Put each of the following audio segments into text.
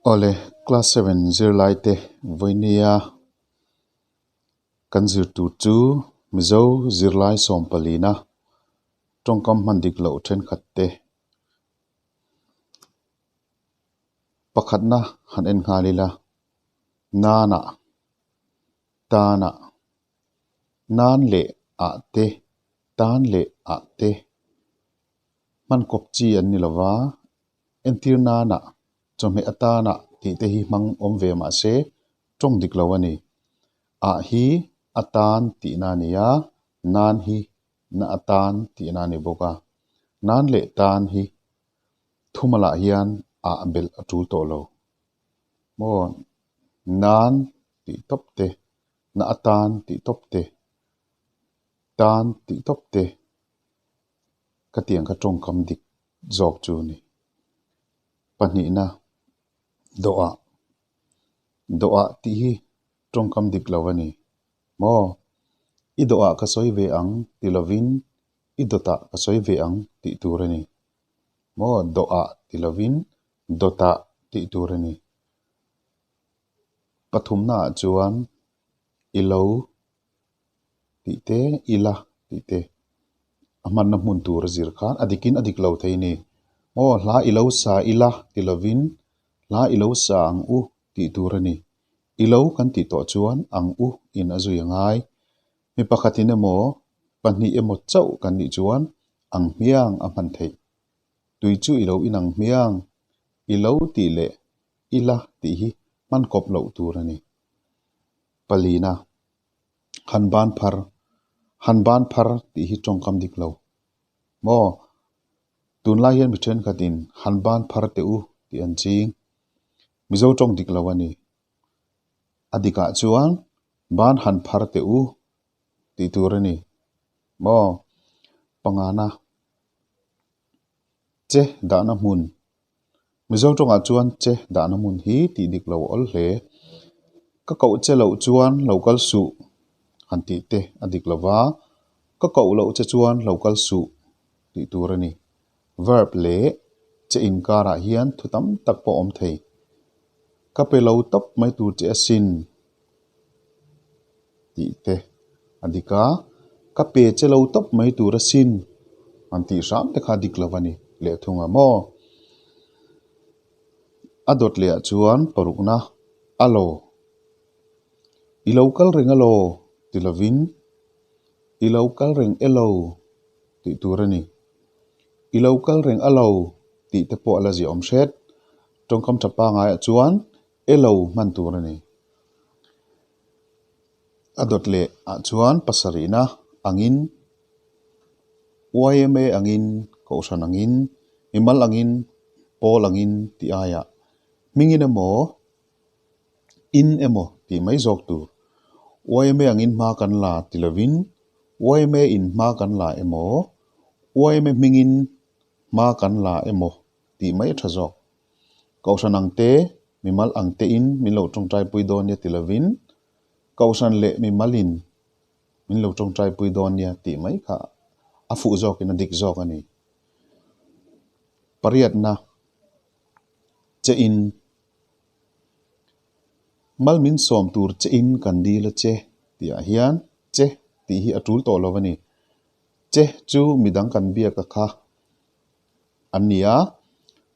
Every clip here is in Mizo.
Awle, class 7 zirlai te vawinia kan zir tur chu Mizo zirlai sawmpalina tawngkam hman dik loh thenkhat te pakhatna han en nghal ila Nanah, Tanah, Nan leh ah te, Tan leh ah te hman kawp chi an ni lova, entir nanah, chawhmeh atanah tih te hi hmang awm ve mah se tawng dik lo a ni. Ah hi atan tihna a ni a, nan hi na atan tihna a ni bawk a. Nan leh tan hi thumalah hian ah belh a tul tawh lo. Maw nan tih tawp te, na atan tih tawp te, tan tih tawp te ka tiang kha tawngkam dik zawk chu a ni. Pahnihna, dawhah. Dawhah tih hi tawngkam dik lo a ni. Maw? I dawhah ka sawi ve ang ti lovin i dawtah ka sawi ve ang tih tur a ni. Maw? Dawhah ti lovin dawtah tih tur a ni. Pathumnaah chuan i lo tih te, i la tih te a hmanna hmun tur a zir khan a dikin a dik lo thei a ni. Maw hla i lo sa ila ti lovin hla i lo sa ang u tih tur a ni. I lo kan tih tawh chuan ang u in a zui a ngai. Mi pakhatin emaw pahnih emaw chauh kan nih chuan ang hmiang a hman theih. Tui chu i lo inang hmiang, i lo tih leh i la tih hi hman kawp loh tur a ni. Palina, Han ban phar, han ban phar tih hi tawngkam dik lo maw? Tunlai hian mi thenkhatin han ban phar teh u tih an ching. Mizo tawng dik lo a ni. A dikah chuan ban han phar teh u tih tur a ni maw? Pangana, Che dahna hmun. Mizo tawngah chuan che dahna hmun hi tih dik lo a awl hle. Ka koh che loh chuan lo kal suh han tih te a dik lo va, ka koh loh che chuan lo kal suh tih tur a ni. Verb leh che inkarah hian thu tam tak pawh a awm thei. Ka pe lo tawp mai tur che asin tih te a dik a, ka pe che lo tawp mai tur asin an tih hram te kha a dik lo a ni leh thung a maw? A dawt leh ah chuan parukna a lo, i lo kal reng a lo ti lovin i lo kal reng e lo tih tur a ni. I lo kal reng a lo tih te pawh a la ziah awm hret. Tawngkam tha pangaiah chuan e lo hman tur a ni. A dawt leh ah chuan pasarihna angin, yma angin, Kohhran angin, mimal angin, pawl angin tih aiah hmingin emaw, in emaw tih mai zawk tur. Yma angin hma kan la ti lovin yma in hma kan la emaw, yma hmingin hma kan la emaw tih mai a tha zawk. Kohhran ang te, mimal ang tein min lo tawngtaipui dawn nia ti lovin, Kohhran leh mimalin min lo tawngtaipui dawn nia tih mai kha a fuh zawkin a dik zawk a ni. Pariatna che in mal min sawm tur che in kan dil a che tihah hian che tih hi a tul tawh lo a ni. Che chu midang kan biak a kha an ni a,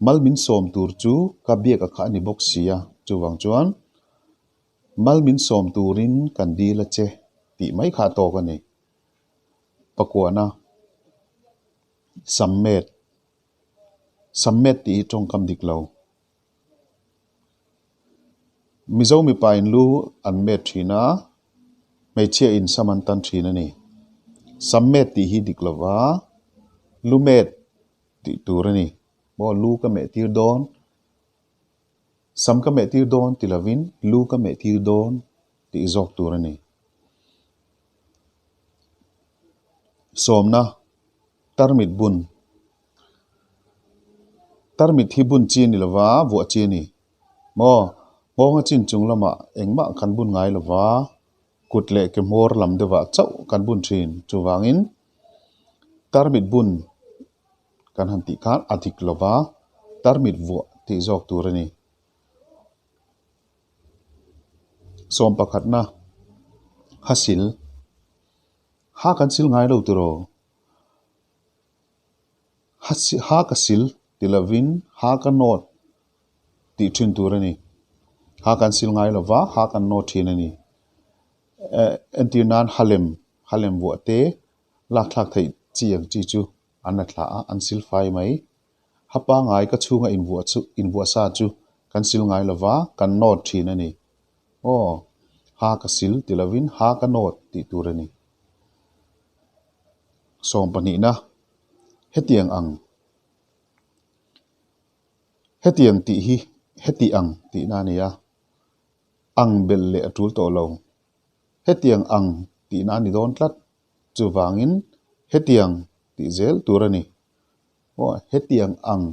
mal min sawm tur chu ka biak a kha a ni bawk si a, chuvang chuan mal min sawm turin kan dil a che tih mai kha a tawk a ni. Pakuana, Sammet, Sammet tih hi tawngkam dik lo. Mizo mipa in lu an met thin a, hmeichhia in sam an tan thin a ni. Sammet tih hi dik lova, lu met tih tur a ni. Maw lu ka meh tir dawn, sam ka meh tir dawn ti lovin lu ka meh tir dawn tih zawk tur a ni. Sawmna, Tarmit bun. Tarmit hi bun chi a ni lova, vuah chi a ni. Maw, nghawnga chin chung lamah engmah kan bun ngai lova, kut leh ke hmawr lam deuhah chauh kan bun thin. Chuvangin, tarmit bun kan han tih khan a dik lova, tarmit vuah tih zawk tur a ni. Sawm pakhatna, Ha sil. Ha kan sil ngai lo tiraw? Ha ha ka sil ti lovin ha ka nawt tih thin tur a ni. Ha kan sil ngai lova, ha kan nawt thin a ni. Entir nan ha lem, ha lem vuah te lak thlak theih chi ang chi chu an la thla a, an sil fai mai. Ha pangai ka chhunga invuah chu invuah sa chu kan sil ngai lova, kan nawt thin a ni. Aw, ha ka sil ti lovin ha ka nawt tih tur a ni. Sawm pahnihna, hetiang ang, hetiang tih hi heti ang tihna a ni a, ang belh leh a tul tawh lo. Hetiang ang tihna a ni dawn tlat, chuvangin hetiang tih zel tur a ni. Aw, hetiang ang,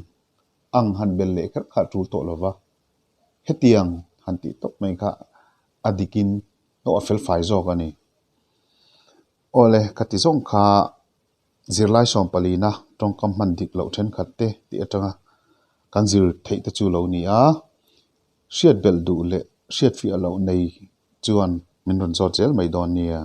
ang han belh leh kher kha a tul tawh lo va, hetiang han tih tawp mai kha a dikin aw a felfai zawk a ni. Awle, ka ti zawng kha zirlai sawm palina tawngkam hman dik loh thenkhat te tih atanga kan zir theih te chu lo ni a, hriat belh duh leh hriatfiah loh nei chuan min rawn zawt zel mai dawn nia.